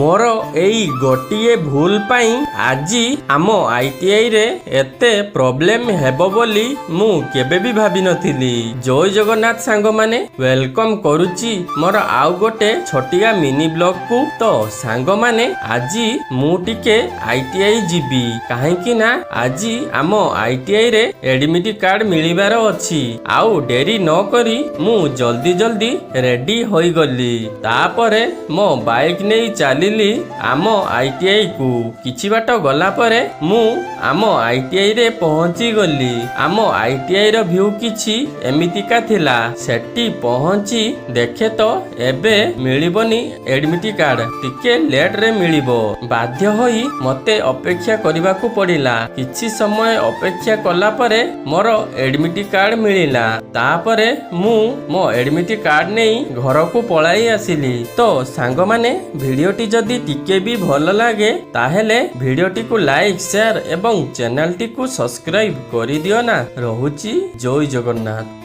ମୋର ଏଇ ଗୋଟିଏ ଭୁଲ ପାଇଁ ଆଜି ଆମ ଆଇଟିଆଇରେ ଏତେ ପ୍ରୋବ୍ଲେମ ହେବ ବୋଲି ମୁଁ କେବେ ବି ଭାବିନଥିଲି। ଜୟ ଜଗନ୍ନାଥ ସାଙ୍ଗମାନେ, welcome କରୁଛି ମୋର ଆଉ ଗୋଟେ ଛୋଟିଆ ମିନି ବ୍ଲଗକୁ। ତ ସାଙ୍ଗମାନେ, ଆଜି ମୁଁ ଟିକେ ଆଇଟିଆଇ ଯିବି, କାହିଁକି ନା ଆଜି ଆମ ଆଇଟିଆଇରେ ଏଡମିଟ କାର୍ଡ ମିଳିବାର ଅଛି। ଆଉ ଡେରି ନ କରି ମୁଁ ଜଲ୍ଦି ଜଲ୍ଦି ରେଡି ହୋଇଗଲି। ତାପରେ ମୋ ବାଇକ୍ ନେଇ ଚାଲିଲି ଆମ ଆଇଟିଆଇ କୁ। କିଛି ବାଟ ଗଲା ପରେ ମୁଁ ଆମ ଆଇଟିଆଇ ରେ ପହଞ୍ଚି ଗଲି। ଆମ ଆଇଟିଆଇ ର ଭ୍ୟୁ କିଛି ଏମିତିକା ଥିଲା। ସେଠି ପହଞ୍ଚି ଦେଖେ ତ ଏବେ ମିଳିବନି ଏଡମିଟ କାର୍ଡ, ଟିକେ ଲେଟ ରେ ମିଳିବ। ବାଧ୍ୟ ହୋଇ ମତେ ଅପେକ୍ଷା କରିବାକୁ ପଡିଲା। କିଛି ସମୟ ଅପେକ୍ଷା କଲା ପରେ ମୋର ଏଡମିଟ କାର୍ଡ ମିଳିଲା। ତାପରେ ମୁଁ ମୋ ଏଡମିଟ କାର୍ଡ ନେଇ ଘରକୁ ପଳାଇ ଆସିଲି। ତ ସାଙ୍ଗମାନେ, ଭିଡ଼ିଓଟି ଯଦି ଟିକେ ବି ଭଲ ଲାଗେ, ତାହେଲେ ଭିଡ଼ିଓଟିକୁ ଲାଇକ୍, ସେୟାର ଏବଂ ଚ୍ୟାନେଲଟିକୁ ସବସ୍କ୍ରାଇବ କରିଦିଅ ନା। ରହୁଛି, ଜୟ ଜଗନ୍ନାଥ।